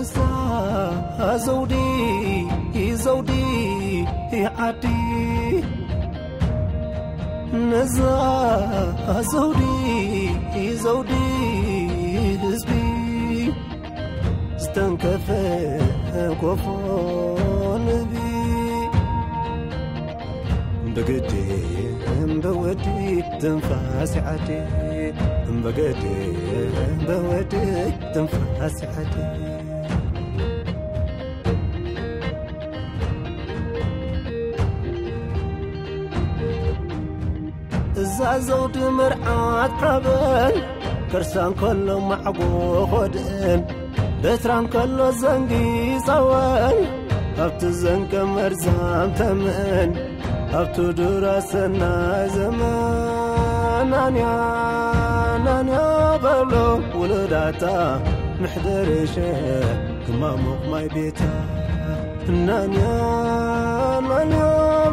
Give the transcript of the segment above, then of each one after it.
እዛ ዘውዲ፣ ዘውዲ ዓዲ፣ ነዛ ዘውዲ፣ ዘውዲ ህዝቢ፣ ዝተንከፈ ኮፎ ንቢ። እምበገዴ እምበወዲ ትንፋስ ዓዲ፣ እምበገዴ እምበወዲ ትንፋስ ዓዲ። እዛ ዘውዲ መርዓት ሓበን፣ ከርሳ እንከሎ ማዕጎ ኾድእን፣ በትራ እንከሎ ዘንጊ ጸወን፣ ኣብቲ ዘንገ መርዛም ተመን፣ ኣብቲ ዱራ ሰናይ ዘመን። ናንያ፣ ናንያ በሎ ውሉዳታ፣ ምሕደርሸ ክማሙቕ ማይ ቤታ። ናንያ፣ ናንያ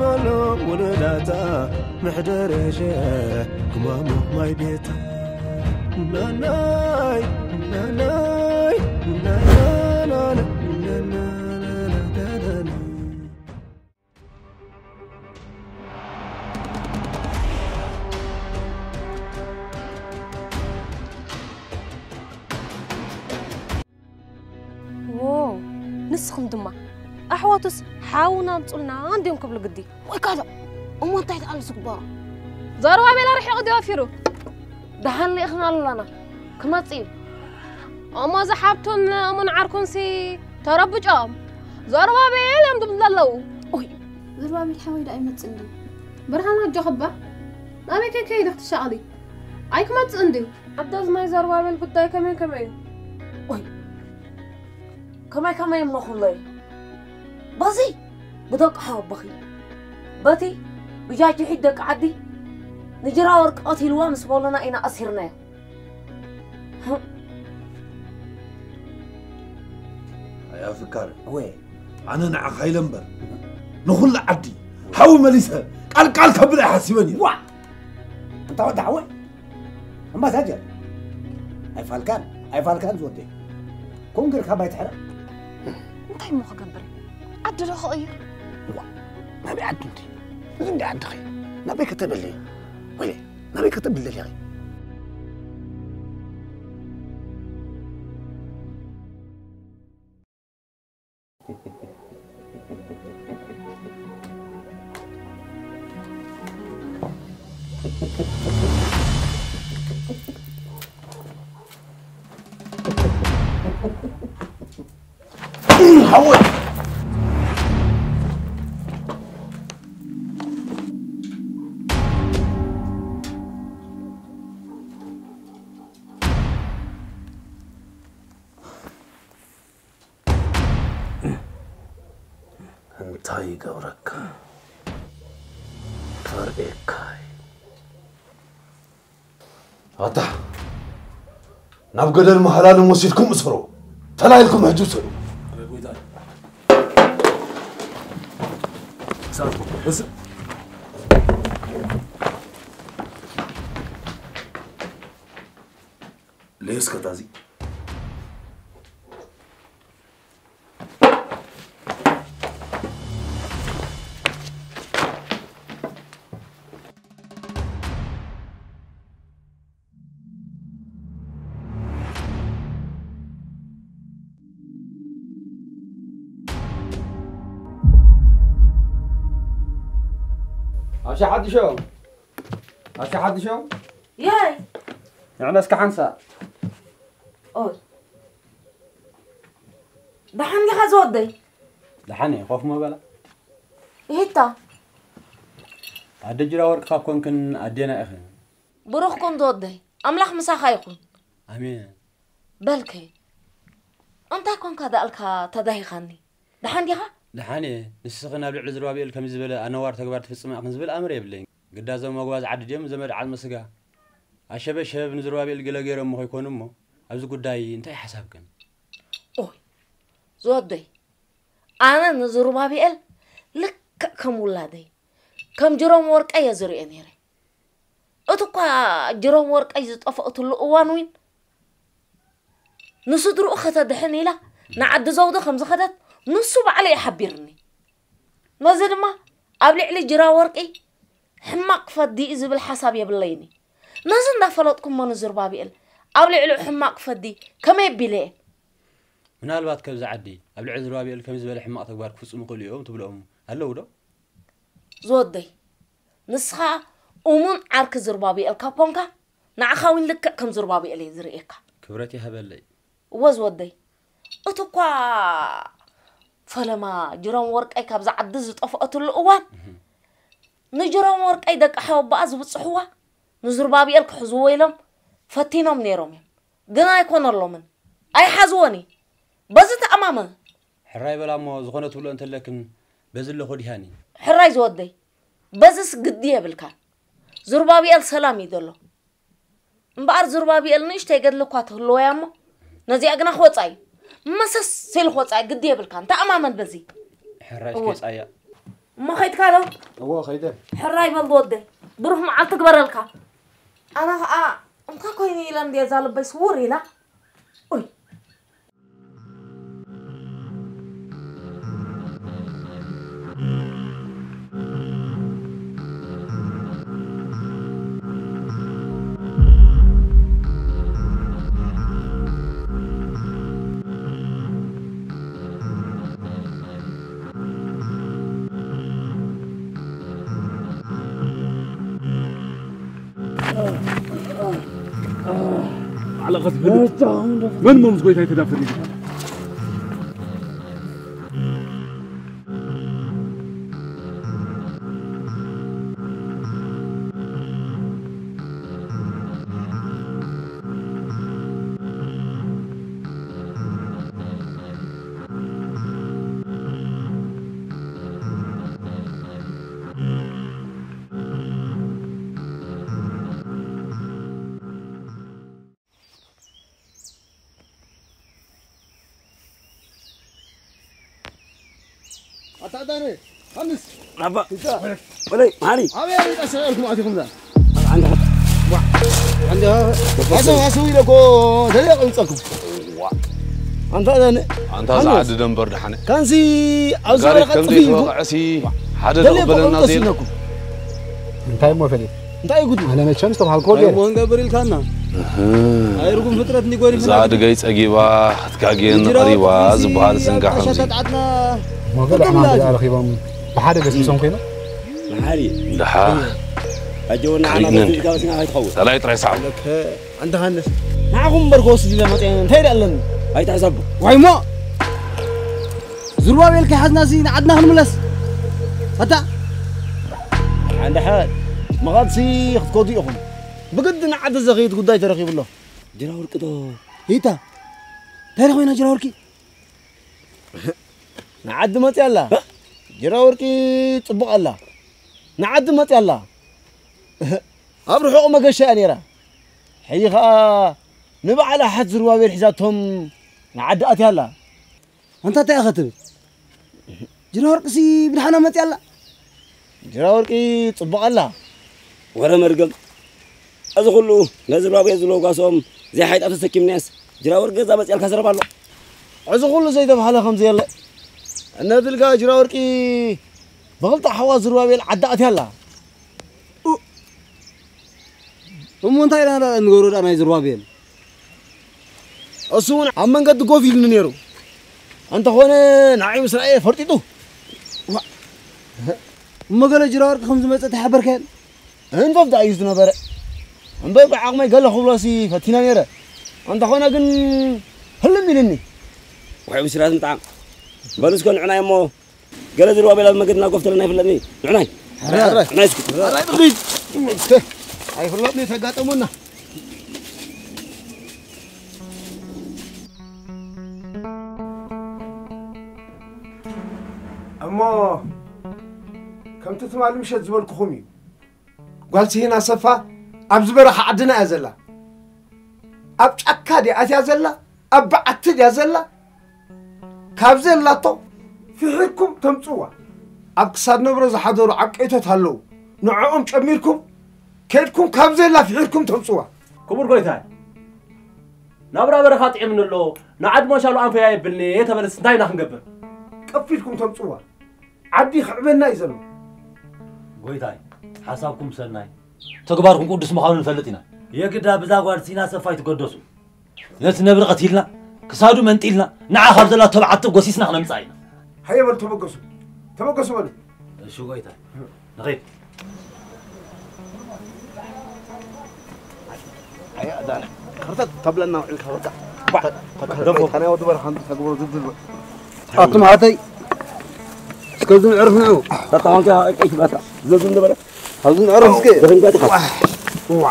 በሎ ውሉዳታ፣ ምሕደርሸ ክማሙቕ ማይ ቤታ። ናናይ፣ ናናይ፣ ናናይ፣ ናናይ፣ ናናይ፣ ናናይ። ዎ፣ ንስኹም ድማ ኣሕዋቱስ ሓውና ኣምጹልና እንዲዮም ክብሉ ግዲ። ወይ ካልእ እሞ እንታይ ደኣሉ ዝግበሮ? ዘሩባቤል ኣርሒቑ ድዩ ኣፊሩ? ደሓን ልኢኽና ኣለና። ክመጽእ እዩ። እሞ ዝሓብቱን እሙን ዓርኩንሲ ተረብጮም። ዘሩባቤል እዮም ዝብሉ ዘለዉ። ኦይ፣ ዘሩባቤል ሓወይ ደኣ ይመጽእ እንድዩ። ብርሃን ኣጆኺ እባ። ናበይ ከይከይደ ክትሻቐሊ? ኣይክመጽእ እንድዩ። ኣደዝ ናይ ዘሩባቤል ጉዳይ ከመይ ከመይ እዩ? ኦይ፣ ከመይ ከመይ እሞ ኩሎ እዩ። በዚ ብደቂ ሓወቦኺ፣ በቲ ብጃጅሒት ደቂ ዓዲ ንጅራ ወርቂ ቀቲልዋ ምስ በሉና ኢና ኣሲርናዮ። ኣያ ፍቃር፣ ወይ ኣነ ንዓኻ ኢለ እምበር ንኹሉ ዓዲ ሓዊ መሊሰ ቃል ቃል ከብላ ሓሲበን እዩ። ዋ! እንታ ወዲ ሓወይ፣ ኣምባሳጀር፣ ኣይፋልካን፣ ኣይፋልካን ዝወደይ። ኮንግር ካብ ኣይትሕረቕ። እንታይ እሞ ክገብር? ዓዲ ዶ ክቕይር? ዋ፣ ናበይ ዓዲ እንዲ? እዚ እንዲ ዓድኺ? ናበይ ከተብሊ? ወይለ፣ ናበይ ከተብሊ ደሊኺ? ሓወይ። እንታይ ይገብረካ? ከርእየካ። ኣታ፣ ናብ ገደል መሃላሎም ወሲድኩም እሰሮ። ተላኢልኩም ሕጂ ውሰዱ። ለየስ ከታዚ። ኣሻ ሓድሾ፣ ኣሻ ሓድሾ። የይ። ንዕና እስከ ሓንሳእ። ኦይ። ደሓን ዲኻ ዝወደይ? ደሓን እየ፣ ኮፍ ምበላ። ይሄታ። ኣደ ጅራ ወርቂ ካብ ኮንክን ኣዴና ኢኽን። ብሩኽ ኩን ዝወደይ፣ ኣምላኽ ምሳኻ ይኹን። ኣሜን። በልከ፣ እንታይ ኮንካ ደኣልካ ተዳሂኻኒ? ደሓን ዲኻ? ደሓን እየ። ንስኺ ናብ ልዕሊ ዝርባብኤል ከምዚ ዝበለ ኣነዋር ተግባር ትፍጽማ ኢኽን ዝብል ኣምር የብለይን። ግዳ እዞም መጓዝ ዓዲ ድዮም ዘመድ ዓጽሚ ስጋ? ኣሸበሸብ ንዝርባብኤል ገለ ገይሮሞ ከይኮኑ እሞ፣ ኣብዚ ጉዳይ እንታይ ሓሳብክን? ኦይ፣ ዝወደይ፣ ኣነ ንዝሩባብኤል ልክዕ ከም ውላደይ፣ ከም ጅሮም ወርቀይ እየ ዝሪኦ ነይረ። እቲ እኳ ጅሮም ወርቀይ ዝጠፍኦትሉ እዋን እውን፣ ንስድርኡ ከተድሕን ኢላ ንዓዲ ዘውዲ ከም ዝኸደት ንሱ ባዕሉ እዩ ሓቢርኒ። ነዚ ድማ ኣብ ልዕሊ ጅራ ወርቂ ሕማቕ ክፈዲ እዩ ዝብል ሓሳብ የብለይኒ። ነዚ እንዳፈለጥኩሞ ንዝርባብኤል ኣብ ልዕሊኡ ሕማቕ ክፈዲ ከመይ ኣቢለ እየ? ምናልባት ከብዚ ዓዲ ኣብ ልዕሊ ዝርባብኤል ከምዚ ዝበለ ሕማቕ ተግባር ክፍጽሙ ይኽእሉ እዮም ትብልኦም ኣለዉ ዶ? ዝወደይ፣ ንስኻ እሙን ዓርኪ ዝርባብኤል ካብ ኮንካ፣ ንዓኻ እውን ልክዕ ከም ዝርባብኤል እየ ዝርእየካ። ክብረት ይሃበለይ። እወ ዝወደይ፣ እቲ እኳ ፈለማ ጅሮም ወርቀይ ካብዛ ዓዲ ዝጠፍአትሉ እዋን፣ ንጅሮም ወርቀይ ደቂ ሓወባኣ ዝብጽሕዋ ንዝርባብኤል ክሕዝዎ ኢሎም ፈቲኖም ነይሮም እዮም። ግን ኣይኮነሎምን። ኣይሓዝዎን እዩ። በዚ ተኣማመ። ሕራይ በላ እሞ ዝኾነ ትብሎ እንተለክን በዚ ኣለኹ ዲሃኒ። ሕራይ ዝወደይ፣ በዝስ ግዲ የብልካን። ዙርባብኤል ሰላም እዩ ዘሎ። እምበኣር ዙርባብኤል ንእሽተይ ገድሊ እኳ ትህልወያ እሞ፣ ነዚኣ ግና ክወጻ እዩ። መሰስ ኢሉ ክወጻ እዩ፣ ግዲ የብልካን። ተኣማመን በዚ። ሕራይ እወ። እስኪ ጻያ። እሞ ኸይድካ ዶ? እወ፣ ኸይደ። ሕራይ በል ዝወደይ። ብሩኽ መዓልቲ ግበረልካ። ኣነ ኸኣ እንታይ ኮይኑ ኢለ እንድየ እዛ ልበይ ስውር ኢላ? ኡይ። ባዕልኻ ትፈልጥ። መን እሞ ምስ ጎይታይ ተዳፍር ኢልካ? ኣታ ዳነ፣ ሃንስ። ናባ። እንታ። ወለይ፣ መሃሪ። ኣበይ ኣበይ ጠሰ ኢልኩም ኣቲኹም እዛ? ኣንዳ። ኣንዳ። ኣሰው ኣሰው ኢለ እኮ ደሊያ ቀንጸልኩም። ዋ። ኣንታ ዳነ። ኣንታ ሃንስ። ዝዓዲ ደንበር ደሓነ። ካንሲ ኣብዚ ጋሪት ወረቐት ከም ጽፊ ኢልኩም። ዘይተወቕዐሲ ሓደ ደሊያ ደቕበለና ቀንጸል ዘይብል። ኢልኩም። እንታይ እሞ ፈሊጥ? እንታይ እዩ ጉዱ? ኣነ መቸም ዝተባሃልክዎ ገይረ። እሞ እንገብር ኢልካና። እህ። ኣይ ርጉም ፍጥረት እንዲጎኒ እዛ ፍላጥ። ኣድገይ ጸጊባ ክትጋጌን ንጅራው ቀሪባ ጥፊሲ ዝበሃል ዝንጋዕ ኣጣሻ ከምዚ። ተጣዓትና። እሞ ገለ ሕማም ተቀምላ ገለ ኣረኺቦም ብሓደ ገስግሶም ኮይኖም። መሓሪ። ደሓ። ኣጆና ከሪድነን ዓላማ ድዩ? ዝጋበስና ኣይትኸውን። ተላይ ጥራይ ሰዓብ። ለከ ኣንተ ሃንስ። ንዓኹም እምበር ክወስድ ኢለ መጽአ እንታይ ደኣ ኣለኒ? ኣይትሕሰቡ። ዋይ እሞ። ዝሩባቤል ከይሓዝናሲ ንዓድና ክንምለስ። ኣታ። ሓንደሓ መቓልሲ ክትከዱ ኢኹም። ብግዲ ንዓዲ ዘኽይድ ጉዳይ ተረኺቡ ኣሎ። ጅራ ወርቂ ዶ? ይታ። እንታይ ኮይና ጅራ ወርቂ? ንዓዲ መጽያ ኣላ። ጅራ ወርቂ ጽቡቕ ኣላ። ንዓዲ መጽያ ኣላ። ኣብ ርሑቕ መገሻ እያ ነይራ። ሕጂ ኸኣ ንበዓል ኣሓት ዝሩባቤል ሒዛቶም ንዓዲ ኣትያ ኣላ። ኣንታ እንታይ ኢኻ ትብል? ጅራ ወርቅሲ ብድሓና መጽያ ኣላ። ጅራ ወርቂ ጽቡቕ ኣላ። ወረ መርገም። እዚ ኩሉ ነዚ ሩባቤል ዝለጓሶም ዘይሓይጣ ተሰኪምናያስ ጅራ ወርቂ ገዛ መጽያልካ ዘረባ ኣሎ። እዚ ኩሉ ዘይተባህለ ከም ዘየለ እነድልጋ ጅራ ወርቂ ብኽልተ ሓዋ ዝሩባቤል ዓዲ ኣትያ ኣላ። ኡ፣ እሞ እንታይ ኢና ንገብሮ ደኣ ናይ ዝሩባቤል? እሱ እውን ኣብ መንገዲ ኮፍ ኢሉኒ ነይሩ። እንተኾነ ንዓይ ምስ ረኣየ ፈርጢጡ። ዋ፣ እሞ ገለ ጅራ ወርቂ ከም ዝመጸ ተሓበርካየን? ህንፈፍ ደኣ እዩ ዝነበረ። እምበር ብዓቕመይ ገለ ክብሎሲ ፈቲነ ነይረ። እንተኾነ ግን ህልም ኢሉኒ። ውሑድ ብስራት ምጥዓም። በሉ እስከ ንዑናይ እሞ ገለ ዝሩባቤል ኣብ መገድና ጎፍተለና ኣይፍለጥን እዩ። ንዑናይ። ሕራይ፣ ሕራይ። ንዑናይ እስኪ። ሕራይ ብኽሊት። እስከ ኣይፍለጥን እዩ ተጋጠሙና። እሞ ከምቲ ትማሊ ምሸት ዝበልኩኹም እዩ። ጓል ስሂን ኣሰፋ ኣብዚ በረኻ ዓድና እያ ዘላ። ኣብ ጫካ ድያ ኣትያ ዘላ? ኣብ በዓቲ ድያ ዘላ? ካብ ዘላቶ ፍሒርኩም ተምጽዋ። ኣብ ክሳድ ነብሮ ዝሓደሩ ዓቀይቶት ኣለዉ። ንዕኦም ጨሚርኩም ከድኩም ካብ ዘላ ፍሒርኩም ተምጽዋ። ክቡር ጎይታይ፣ ናብራ በረኻ ጥዕምኒ ኣሎ፣ ንዓዲ ሞሻሉ ኣንፈያ የብልኒ እየ ተበለስ እንታይ ኢና ክንገብር? ቀፊድኩም ተምጽዋ። ዓዲ ክዕበና እዩ ዘሎ። ጎይታይ፣ ሓሳብኩም ሰናይ፣ ተግባርኩም ቅዱስ ምዃኑ ንፈልጥ ኢና። የግዳ ብዛ ጓል ሲና ሰፋይ ትገደሱ። ነቲ ነብሪ ቀቲልና፣ ክሳዱ መንጢልና፣ ንዓ ካብ ዘላ ተባዕቶ ጎሲስና ክነምጽኣ ኢና። ሃየ በሉ ተበገሱ። ተበገሱ በሉ። እሺ ጎይታይ፣ ንኸይድ። ኣያ ዳና፣ ክርተት ተብለና ውዒልካ በቃ። ባ፣ ተ-፣ ተ-፣ ደፎ። ተናይ ወዲ በረኻ እንተ ተግብሮ ዝብል በል። ኣቱም ሓተይ፣ እስከ ዝን ዕርፍ ንዑ። በቃ፣ ዋንካ ቀይሽ በቃ። ዘዝን ነበረ። ኣብዚ ንዕረፍ እስከ። ድኽም ጋር ትኸፍ። ዋ፣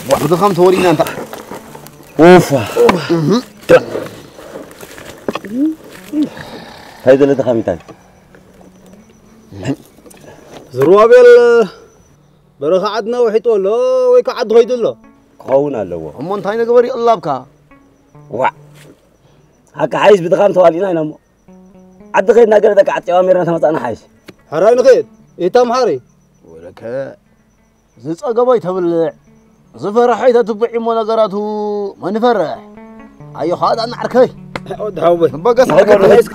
ዋ፣ ብድኻም ተወሊና እንታ። ኡፍ። እንታይ ዘለ ድኻም እንታይ? ዝሩባቤል በረኻ ዓድና ውሒጡ ኣሎ ወይ ከዓ ዓዲ ኸይዱ ኣሎ? ክኸውን ኣለዎ። እሞ እንታይ ንግበር ይቕላብካ? ዋዕ። ሓቂ ሓይሽ ብድኻም ተዋሊና ኢና እሞ። ዓዲ ኸይድና ገለ ደቂ ዓጢዋ ሜርና ተመጻእና ሓይሽ። ሕራይ ንኸይድ። ኢታ መሓሪ። ወለከ ዝጸገቦ ይተብልዕ፣ ዝፈርሖ ይተትብዕ እሞ ነገራቱ መን ይፈርሕ? ኣዮ ኸኣ ደኣ ንዓርከይ። ወዲ ሓወይ። በገስ ንኸይድ።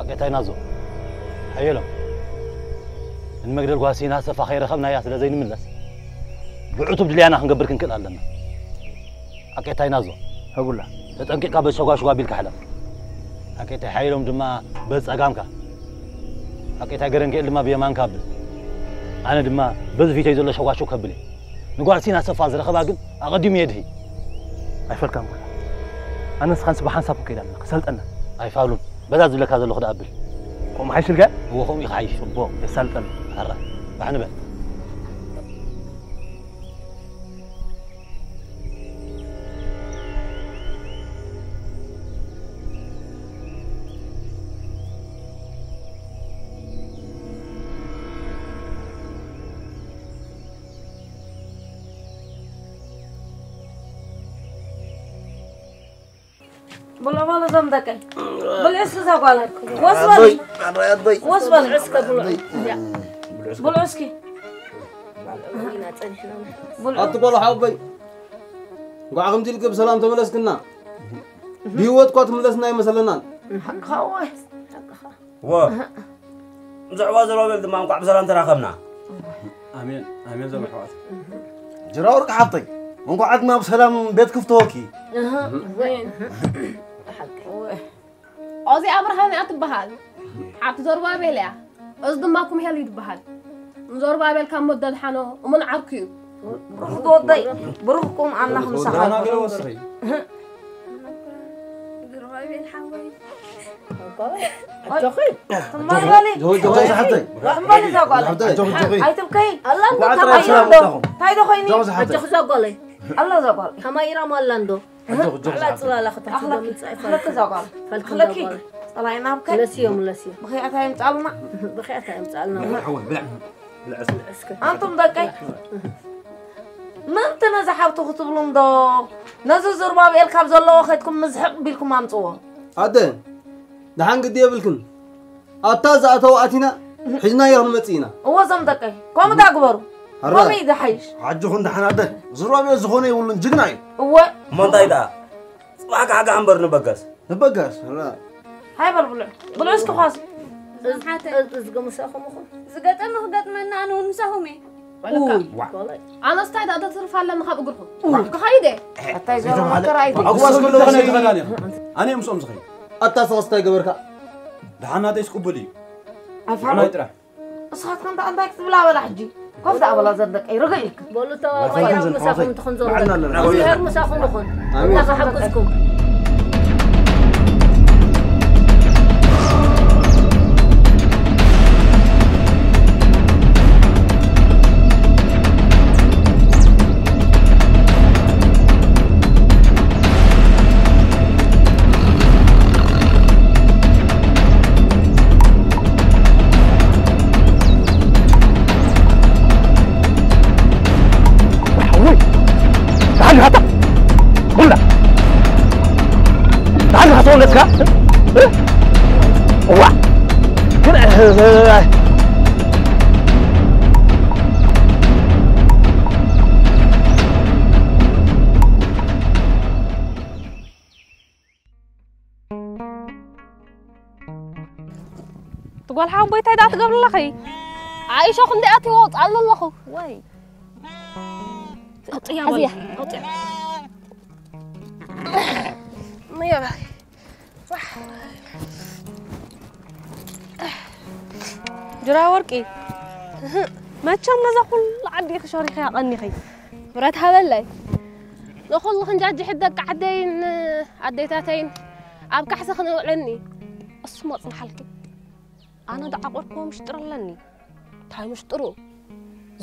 ኣቀታይ ናዞ ሓየሎም፣ ንመግደል ጓሲና ሰፋ ከይረኸብናያ ስለ ዘይንምለስ፣ ብዕቱብ ድልያና ክንገብር ክንክእል ኣለና። ኣቀታይ ናዞ። ህቡላ። ተጠንቂቕካ በዚ ሸጓሽጓ ኣቢልካ ሕለፍ። ኣቀታይ ሓየሎም ድማ በዚ ጸጋምካ። ኣቀታይ ገረንክኤል ድማ ብየማንካ ኣብል። ኣነ ድማ በዚ ፊተይ ዘሎ ሸጓሽግ ከብል እየ። ንጓል ሲና ሰፋ ዝረኸባ ግን ኣቐዲሙ የድሂ። ኣይፈልካን ኩላ። ኣነ ንስኻንስ ብሓንሳብ ክንከይድ ኣለና፣ ክሰልጠና። ኣይፋሉን። በዛ ዝብለካ ዘለኹ ደኣ ኣብል። ከምኡ ሓይሽ ኢልካ? እወ፣ ከምኡ እዩ ክሓይሽ። ጽቡቕ፣ የሳልጠና። ኣረ፣ ባሕ ንበል። ብሎ በሎ እዞም ደቀይ። ብሎ እስኪ እዛ ጓል። ወስ በል። ኣቦይ፣ ኣረ ኣቦይ። ወስ በል። እስከ ብሎ። ኣቦይ። ብሎ እስኪ። ብሎ። ኣቲ ጓል ሓወቦይ። እንኳዕ ከምዚ ኢልኪ ብሰላም ተመለስክና። ብህይወት እኳ ትምለስና ኣይመሰለናን። ሓቅኻ ወይ? ሓቅኻ። ዎ። ብዛዕባ ዘሩባቤል ድማ እንኳዕ ብሰላም ተራኸብና። ኣሜን፣ ኣሜን ዘመድ ኣሕዋት። ጅራ ወርቂ ሓፍተይ፣ እንኳዕ ድማ ብሰላም ቤት ክፍተወኪ። እህ፣ ወይ። ሓቂ። ወይ። ኦዚ ኣብርሃም እያ ትበሃል። ሓብቲ ዘሩባቤል እያ። እዚ ድማ ኩምሄል እዩ ዝበሃል። ንዘሩባቤል ካብ ሞት ደድሓኖ እሙን ዓርኩ እዩ። ብሩኽ ወደይ፣ ብሩኽ ቁም ኣምላኽ ምሳኻ ደህና ገለ ይኹን። ወስኺ። ዘሩባቤል ሓወይ። ኣጆኺ። ትማሊ በሊ። ጆ-፣ ጆ-፣ ጆ-፣ ሓፍተይ። ትማሊ እዛ ጓል። ሓፍተይ። ጆ-፣ ጆ-፣ ኣይትብከይ። ኣላ እንዶ እንኳዕ ጥራይ ተባሂሉ ሰላም እንዶ። መጣኹም። እንታይ ዶ ኮይኑ? ጆ-፣ ሓፍተይ። ኣጆኺ እዛ ጓለይ። ኣላ እዛ ጓል። ከማይ ኢራም ኣላ እንዶ። ኣጆኺ፣ ጆ-፣ ኣላ ሓፍተይ። ጽላላ ኣኽለኪ፣ ክትሕዞ ምጽእ ኣኽለኪ፣ ይፈልጥ። ኣኽለኪ እዛ ጓል። ኣኽለኪ። ኣለኪ? ጸላኢና ኣብከ? ለስዮ፣ ለስዮ። ብኽያት ኣይምጻልና። ብኽያት ኣይምጻልና። ብልዕ ሓወይ፣ ብልዕ። ብልዕ እስኪ። እስኪ። ኣንቱም ደቀይ። ምእንቲ ነዚ ሓብቱ ክትብሉ እንዶ፣ ነዚ ዘሩባብኤል ካብ ዘለዎ ኸድኩም ምዝሕቕ ቢልኩም ኣምጽዎ። ኣደ፣ ደሓን ግዲ የብልክን። ኣታ ዝኣተወ ኣቲና፣ ሒዝናዮ ክንመጽእ ኢና። እወ፣ እዞም ደቀይ፣ ከምኡ ዳ ግበሩ። ኣረ፣ ከምኡ እዩ ዝሓይሽ። ሓጅኹም ደሓን ኣደ። ዝሮቤ ዝኾነ የብሉን፣ ጅግና እዩ። እወ። እሞ እንታይ ደኣ? ጽባሕ ካሕጋሕ እምበር ንበጋስ። ንበጋስ፣ ኣረ። ሃይ በል ብልዑ። ብልዑ እስኪ ኳስ። እዝ-፣ እዝ-፣ እዝጊ ምሳኹም ይኹን። ዝገጠመ ክገጥመና ኣነ እውን ምሳኹም እየ። በልካ። ኡይ። ኣነስ እንታይ ደኣ ተትርፍ ኣለኒ ካብ እግርኹም። ክኸይድ እየ። ኣታይ ዞሮ መከራ ኣይትበል። ኣጉባዝ ክልተ ኸነ ይትኸዳን ኢኻ። ኣነ እየ ምስኦም ዝኸይድ። ኣታ ሰለስታይ ገበርካ? ደሓን ናተይስ ቅቡል እዩ። ኣፋ- ንዓይ ጥራሕ። ንስኻትኩም ከ እንታይ ክትብላ በላ ሕጂ? ኮፍ ደኣ በላ ዘን ደቀይ፣ ርግእ ኢልክን። በሉ ተዋወያ፣ ምሳኹም ትኹን ዘሎ። ባዕልና ኣለና። እግዚኣብሔር ምሳኹም ይኹን። ኣሜን። ኣምላኽ ይሓግዝኩም። ወይ፣ ደሓን ዲኻ? ኩላ። ደሓን ዲኻ ሰውነትካ? እ? እዋ። ግን፣ እ፣ እ፣ እቲ ጓል ሓወቦይ እንታይ ደኣ ትገብሪ ኣለኺ? ዓይሾ ክንደይ ኣትይዎ ኣውፅኣሉ ኣለኹ። ወይ። ኣውፅያ ሓዝያ። በል፣ ኣውፅያ። ነይ በል። ጅራ ወርቂ፣ መቸም ነዛ ኩሉ ዓዲ ኢኺ ሸሪኺ ኣቐኒኺ። ብረት ሃበለይ። ንኹሉ ክንጃጅሕት ደቂ ዓደይን ኣዴታተይን ኣብ ካሕሳ ክነውዕለኒ። እሱ መጽንሓልኪ። ኣነ ዝዓቆርክዎ ምሽጥር ኣለኒ። እንታይ ምሽጥሩ?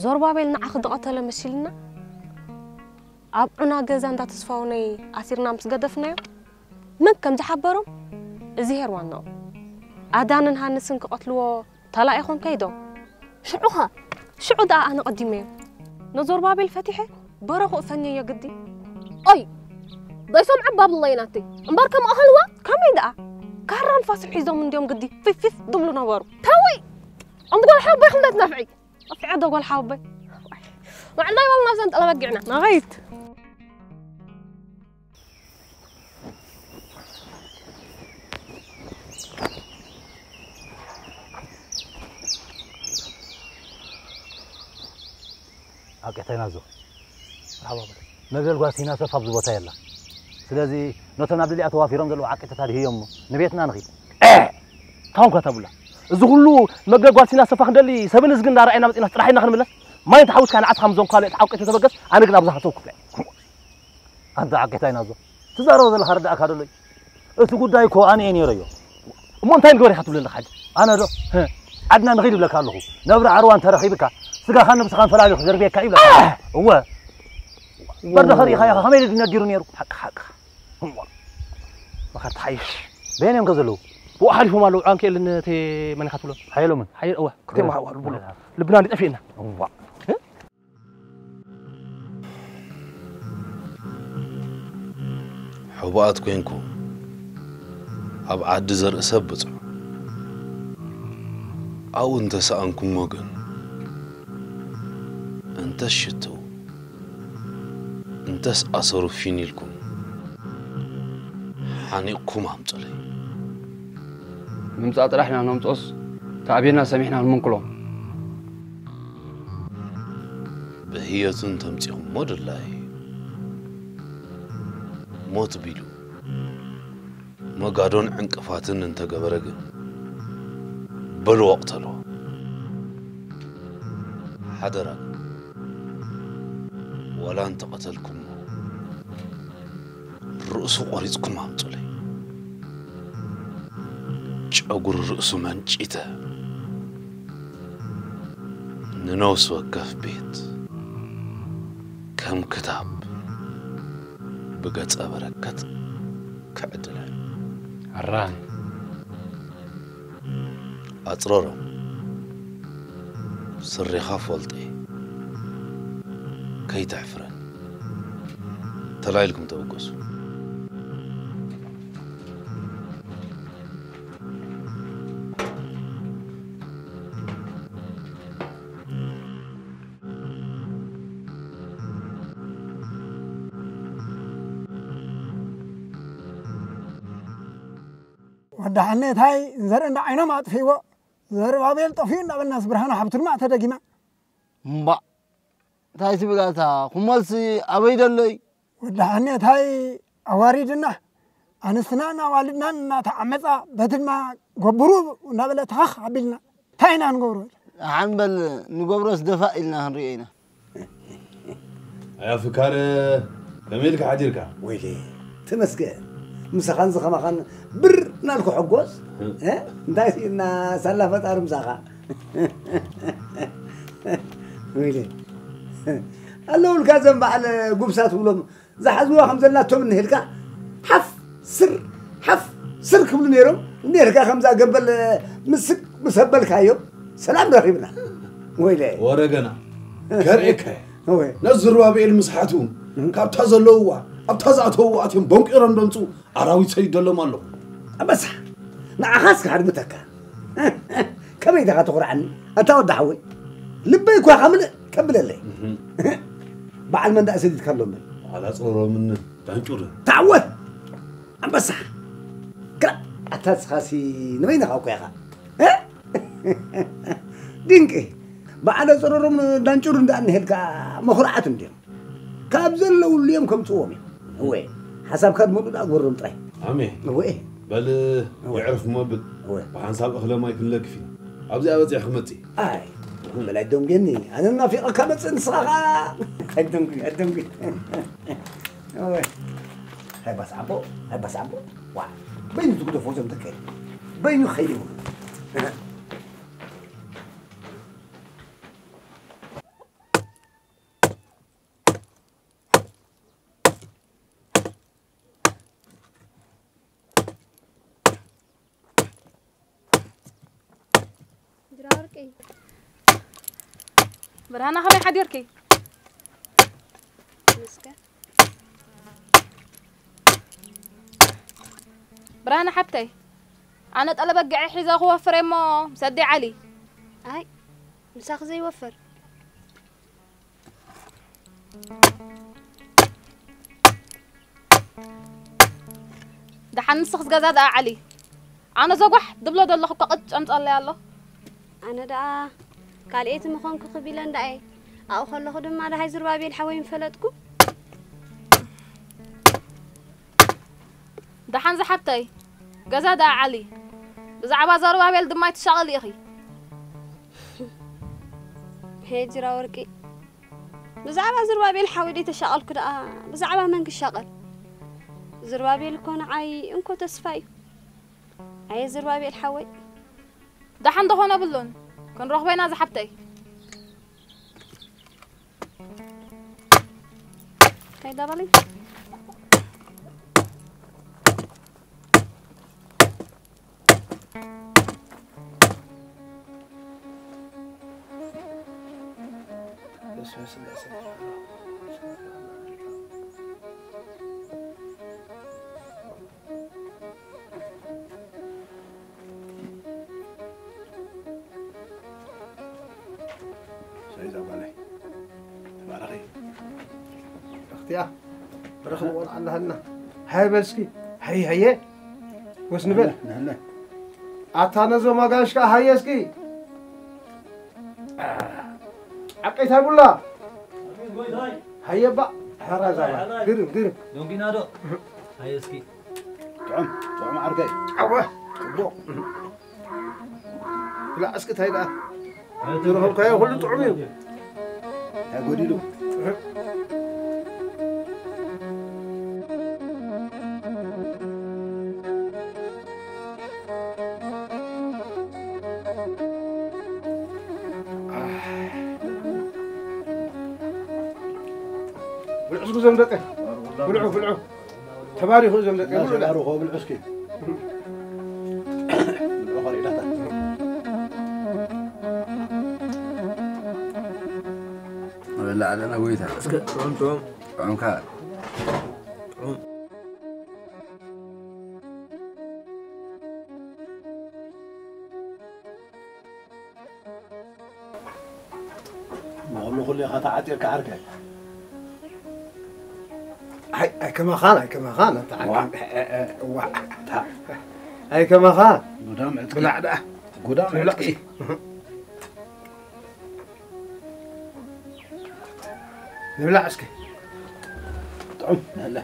ዞርባቤል ንዓኺ ዝቐተለ መሲልና ኣብ ዑና ገዛ እንዳ ተስፋውነይ ኣሲርና ምስ ገደፍናዮ፣ መን ከም ዝሓበሮም እዚሄር ዋናኦም። ኣዳንን ሃንስን ክቐትልዎ ተላኢኾም ከይዶም። ሽዑ ኸ? ሽዑ ደኣ ኣነ ቀዲመዮም። ነዞርባቤል ፈቲሐ በረኹ እፈንየዮ ግዲ። ኦይ! ዘይሰምዖ ባብለይ ናተይ። እምበር ከም ኣኸልዋ? ከመይ ደኣ? ካራ ንፋስን ሒዞም እንድዮም ግዲ ፊፍ ፊፍ ድብሉ ነበሩ። ተውይ! ኣንቲ ጓል ሓወቦይ ክንደት ነፍዒ? ኣፍዒ ዶ ጓል ሓወቦይ? መዓልታ ይባል ናብዘን ጠለበጊዕና። ናኸይት። ኣቄታይና ዞ። መርሓባ በል። መበል ጓል ሲና ሰፍ ኣብዚ ቦታ የላ። ስለዚ ነቶም ናብ ልዕሊኣ ተዋፊሮም ዘለዉ ዓቄተታት ይህዮም እሞ ንቤትና ንኺድ። እ! ታውን ኳ ተብላ። እዚ ኩሉ መበል ጓል ሲና ሰፋ ክንደሊ ሰብን እዝግን እንዳረኣየና መጺና ጥራሕ ኢና ክንምለስ። ማይ እንተሓዊስካ ንዓስኻ ምዞም ካልኦት ዓቄተ ተበገስ፣ ኣነ ግን ኣብዛ ሃሰው ክፍለ። ኣንታ ዓቄታይና ዞ። ትዛረቦ ዘለኻ ርዳእካ ደሎ እዩ። እቲ ጉዳይ እኮ ኣነ እየ ነይረዮ። እሞ እንታይ ንግበር ኢኻ ትብለኒ ሓጂ? ኣነ ዶ? ህእ። ዓድና ንኺድ ይብለካ ኣለኹ። ነብሪ ዓርዋ እንተረኺብካ፣ ስጋኻን ነብስኻን ፈላልዩ ክገርብየካ እዩ ይብለካ። ኣህ! እወ። በርዶ ኸሪእኻ ኢኻ፣ ከመይ ኢሉ ነዲሩ ነይሩ? ሓቂ ሓቅኻ። እዋ። መኸር ትሓይሽ። በየን እዮም ከ ዘለዉ? ብኡ ሓሊፎም ኣለዉ። ዓንኬልን እቲ መን ኢኻ ትብሎ? ሓየሎምን። ሓየል-፣ እወ። ክልቲኦም እወ። ሓ-፣ ልቡ-፣ እወ። ልብና እንዲጠፊእና። እዋ። ህእ? ሕቡኣት ኮይንኩም ኣብ ዓዲ ዘርኢ ሰብ ብጽሑ። ኣብኡ እንተ ሰኣንኩሞ ግን፣ እንተስ ሽትው፣ እንተስ ኣሰሩ ፊን ኢልኩም ሓኒቕኩም ኣምጹለይ። ምምጻእ ጥራሕ ኢና ነምጽኦስ፣ ተኣቢና ሰሚዕና ንመንቅሎ። ብህየቱ እንተምጺኹሞ ድላይ። ሞት ቢሉ መጋዶን ዕንቅፋትን እንተገበረ ግን፣ በልዎ ቅተልዎ። ሓደራ ግን፣ ዋላ እንተቐተልኩሞ፣ ርእሱ ቆሪጽኩም ኣምጹለይ። ጨጉሪ ርእሱ መንጪተ ንነፍሲ ወከፍ ቤት ከም ክታብ ብገጸ በረከት ክዕድለ። ኣራይ። ኣጽረሮም፣ ስሬኻ ፈልጠ፣ ከይተሕፍረን። ተላኢልኩም ተበገሱ። ወዲ ሓኔታይ ዘርኢ እንዳ ዓይኖም ኣጥፊእዎ፣ ዘርባቤል ጠፊኡ እንዳበልናስ ብርሃነ ሓብቱ ድማ ተደጊማ። እምባእ፣ እንታይ ትብል ኣታ? ኩመልሲ ኣበይ ደሎ እዩ? ወዲ ሓኔታይ ኣዋሪድና፣ ኣንስትና እናዋልድናን እናተዓመፃ፣ በቲ ድማ ገብሩ እናበለ ተኸኽ ኣቢልና፣ እንታይ ኢና ንገብሮ? ደሓን በል፣ ንገብሮስ ደፋእ ኢልና ክንሪኦ ኢና። ኣያ ፍካረ፣ ከመይ ኢልካ ሓዲርካ? ወይለይ፣ ተመስገን። ምሳኻን ዝኸማኻን ብር እናልኩ ሕጎስ። እ? እንታይ እና ሳላ ፈጣሪ ምሳኻ። ወይለይ። ኣለውልካ ዘም በዓል ጉብሳ ትብሎም ዝሓዝዋ ከም ዘላቶም እንሄልካ ሓፍ ስር፣ ሓፍ ስር ክብሉ ነይሮም። እንሄልካ ከምዛ ገበል ምስክ ምስ ኣበልካዮም ሰላም ረኺብና። ወይለይ። ወረ ገና ከርእየካ እየ። ወይ። ነዚ ዝሩባብኤል ምስሓቱ ካብታ ዘለውዋ ኣብታ ዝኣተውዋ ኣትዮም ቦንቂሮም ደምፁ ኣራዊት ሰይደሎም ኣሎ። ኣንበሳ፣ ንዓኻስ ክሃድምተካ። ከመይ ኢኻ ትኹርዓኒ ኣታ ወዲ ሓወይ? ልበይ እኳ ከምልእ ቀብለለይ። በዓል መን ደኣ ሰዲድካ ኣሎ እምበር? በዓል ኣፅረሮምን ዳንጩርን። ተዓወት ኣንበሳ። ግራ ኣታ ንስኻሲ ንበይንኻ እኮ ኢኻ። እ? ድንቂ። በዓል ኣፅረሮም ዳንጩርን ደኣ እንሄልካ መኹርዓት እንድዮም። ካብ ዘለውሉ እዮም ከምፅዎም እዮም። እወ፣ ሓሳብካ ድመሉ ደኣ ግበሮም ጥራይ። ኣሜ። እወ። በል እወ። የዕርፍ መብል። እወ። ብሓንሳብ እኽለ ማይ ክንለግፍ ኢና። ኣብዚኣ በፂሕ ክመፅእ። ኣይ፣ በላይ ደንጉየኒ። ኣነ ናፊቐካ መፅእ ንስኻ ኸዓ። ኣይደንጉይ፣ ኣይደንጉይ። እወ። ሃይ ባስ ዓቦ፣ ሃይ ባስ ዓቦ። ዋ፣ በይኑ ዝግደፎ ዘምተከ። በይኑ ኸይድ ይብሉ። ጅራ ወርቂ። ብርሃና፣ ከመይ ሓዲርኪ? ይመስገን። ብርሃና ሓብተይ፣ ኣነ ጠለበ ገዐ ሒዘ ክወፍር እየ እሞ፣ ምስ ኣደይ ዓሊ። ኣይ፣ ምሳኺ ዘይወፍር። ደሓን ንስኽስ ገዛ ደኣ ዓሊ? ኣነ ዘጓሕ ድብሎ ዘለኹ እኮ ቅጭ ኣምጻለይ ኣሎ። ኣነ ደኣ ካልኤቲ ምኾንኩ ክቢለ እንዳየ ኣብኡ ከለኹ ድማ ደሃይ ዝርባቤል ሓወይ ምፈለጥኩ። ደሓን ዝሓብተይ፣ ገዛ ደኣ ዓሊ? ብዛዕባ ዘሩባቤል ድማ ኣይትሻቐሊ ኢኺ። ሄ ጅራ ወርቂ፣ ብዛዕባ ዝርባቤል ሓወይ ደይተሻቐልኩ ደኣ ብዛዕባ መን ክሻቐል? ዝርባቤል እኮ ንዓይ እንኮ ተስፋ እዩ። ኣየ ዝርባቤል ሓወይ። ደሓን ደኾነ ብሉን፣ ክንረኽቦ ኢና ዝሓብተይ። ከይዳ በሊ። በስመ ስላሴ። ሰይ እዛ ጓለይ። ተባረኺ። በረኽትያ። በረኽቲ ቆልዓ ኣለሃልና። ሃየ በል እስኪ። ሃየ፣ ሃየ። ወስ ንበል። ንህነ። ኣታ ነዞም ኣጋይሽ ከኣ ሃየ እስኪ። ዓቀይታይ ቡላ። ሃየ እባ። ሓራ እዛ ጓል። ግርም፣ ግርም። ዶንጊናዶ። ሃየ እስኪ። ጥዑም፣ ጥዑም ዓርከይ። ኣወ፣ ጽቡቕ። ብላዕ እስኪ ታይ ደኣ ዝረኸብካዮ ኩሉ ጥዑም እዩ። እንታይ ጎዲሉ? ብልዑ እስኪ እዞም ደቀ። ብልዑ፣ ብልዑ። ተባሪኹ እዞም ደቂ እንዳሸጋሩ ብልዑ። ከብልዑ እስኪ። ብልዑ ከሪእዳታ። ንበልዕ ኣለና ጎይታ። እስከ ጥዑም ጥዑም። ጥዑምካ። ጥዑም። ንኹሉ ኩሉ ኢኻ ተዓጢርካ ዓርከይ። ኣይ፣ ኣይ ከማኻን፣ ኣይ ከማኻን፣ ኣታ ዋ። ዓርከይ፣ እ፣ እ፣ ዋ። እታ፣ ኣይ ከማኻ። ጉዳም ዕጥቂ። ብላዕ ደኣ። ጉዳም ንብላዕ ዕጥቂ። እስኪ። ንብላዕ እስኪ። ጥዑም፣ ንሕለ።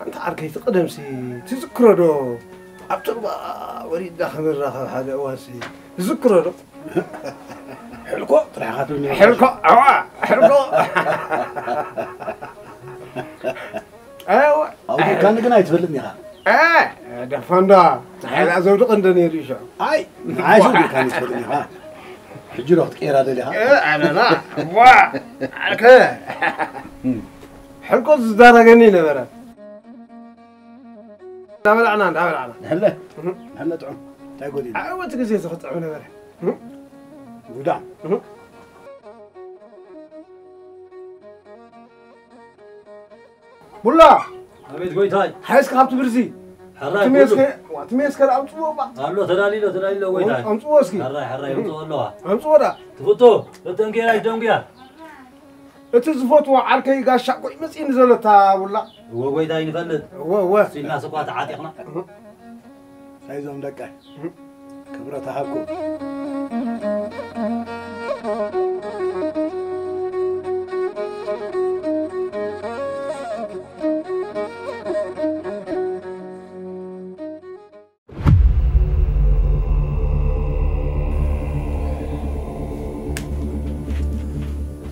ኣንታ ዓርከይ፣ እቲ ቀደምሲ ትዝክሮ ዶ? ኣብ ቱርባ ወሪድና ክንራኸብ ሓደ እዋንሲ ትዝክሮ ዶ? ሕልኮ ጥራሕ ኢኻ ትብለኒ። ሕልኮ፣ ኣዋ፣ ሕልኮ። ኣዋ። ኣብ ዱካን ግን ኣይትፈልጥን ኢኻ። እ፣ ደፋንዳ፣ ጸሓይ ዘውድቕ እንደ ነይሩ ይሸ። ኣይ፣ ንዓይ ሽው ዱካን ኣይትፈልጥን ኢኻ። ሕጂ ዶ ክትቀይራ ደሊኻ? እ፣ ኣነና፣ ዋ፣ ዓርከ። ሕልኮ ዝዳረገኒ ነበረ። እንዳበላዕና፣ እንዳበላዕና። ንሕለ፣ እህ። ንሕለ ጥዑም። እንታይ ጎዲሉ? ዓወት ግዜ ዝኽጥዕም ነበረ። እህ። ጉዳም። እህ። ቡላ! ኣቤት ጎይታይ። ሓይስካ ካብቲ ብርዚ። ሕራይ እቲ ሜስከ-፣ ኩሉ። እቲ ሜስከር ኣምጽዎ እባ። ኣሎ፣ ተዳሊሎ፣ ተዳሊሎ ጎይታይ። ኣምጽዎ እስኪ። ሕራይ፣ ሕራይ፣ ኣምጽዎ ኣለዋ። ኣምጽዎ ዳ። ትፍቶ፣ ተተንክያ፣ ኣይደንጉያ። እቲ ዝፈትዎ ዓርከይ ጋሻ እኮ እዩ መጺእኒ ዘሎ እታ ቡላ። እወ ጎይታይ ንፈልጥ። እወ፣ እወ። እሱ ኢልናስ እኳ ተዓጢቕና። እህ። ሳይዞም ደቀ። እህ። ክብረት ሃብኩም።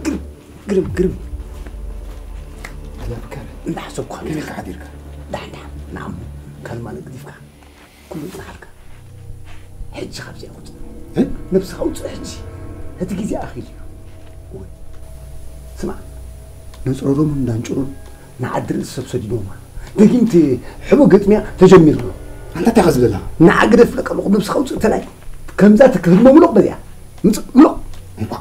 ግርም፣ ግርም፣ ግርም። ኣላብካ። እንዳሓሰብኩ ከመይ ኢልካ ሓዲርካ? ዳሕዳሕ፣ ንዓሞ፣ ከልማን ግዲፍካ፣ ኩሉ ጽናሓልካ። ሕጂ ካብዚኣ ውጽእ። እ? ነብስኻ ውጽእ ሕጂ። እቲ ግዜ ኣኺሉ እዩ። እወ። ስማዕ፣ ነጽረሮምን እንዳንጭሩን ንዓዲ ርእሲ ሰብ ሰዲዶማ። ደጊም እቲ ሕቦ ገጥምያ ተጀሚሩ ኣሎ። ኣንታ እንታይ ኢኻ ዝብለላ? ንዓ ግደፍ ለቀ ኣለኹ፣ ነብስኻ ውጽእ ተላይ። ከምዛ ትክህልሞ ምሉቕ በዚኣ። ምጽእ ምሉቕ። ኣይኳ።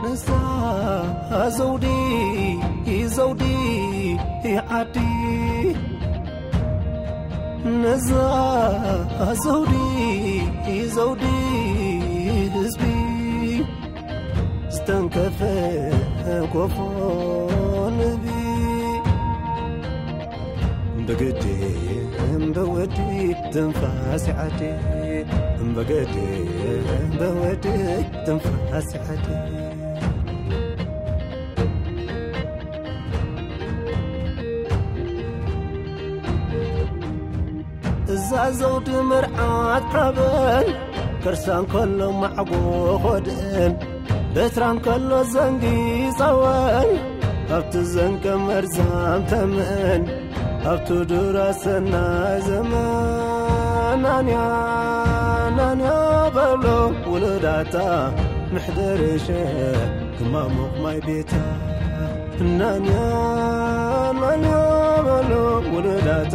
ነዛ ዘውዲ፣ ዘውዲ ዓዲ፣ ነዛ ዘውዲ፣ ዘውዲ ህዝቢ፣ ዝተንከፈ ኮፎ ንቢ። በገዲ እምበወዲ ትንፋስ ዓዲ፣ እምበገዲ እምበወዲ ትንፋስ ዓዲ። እዛ ዘውዲ መርዓት ሓበን፣ ከርሳ እንከሎ ማዕጎ ኾድእን፣ በትራ እንከሎ ዘንጊ ጸወን፣ ኣብቲ ዘንገ መርዛም ተመን፣ ኣብቲ ዱራ ሰናይ ዘመን። ናንያ፣ ናንያ በሎ ውሉዳታ፣ ምሕደር ሸ ክማሙቕ ማይ ቤታ። ናንያ፣ ናንያ በሎ ውሉዳታ፣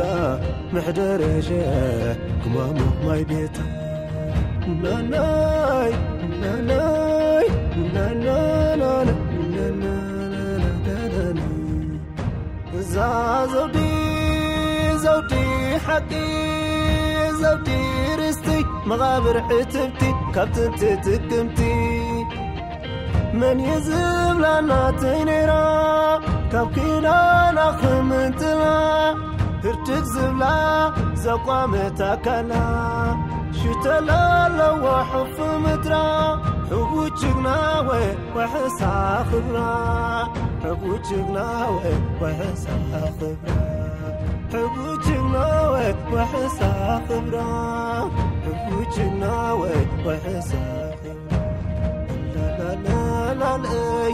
ምሕደር ሸ ክማሙቕ ማይ ቤታ። ናናይ፣ ናናይ፣ ናናናና፣ ናናናና። እዛ ዘውዲ፣ ዘውዲ ሓቂ፣ ዘውዲ ርስቲ፣ መቓብር ዕትብቲ፣ ካብ ጥንቲ ጥቅምቲ። መን እዩ ዝብላ ናተይ ነይራ፣ ካብ ኪዳና ክምንጥላ፣ ህርድግ ዝብላ ዘቋመት ኣካላ፣ ሽተላ ኣለዋ ሑፍ ምድራ፣ ሕቡእ ጅግና ወይ ዋሕሳ ክብራ፣ ሕቡእ ጅግና ወይ ዋሕሳ ክብራ፣ ሕቡእ ጅግና ወይ ዋሕሳ ክብራ፣ ሕቡእ ጅግና ወይ ዋሕሳ ክብራ። ላላላላለይ፣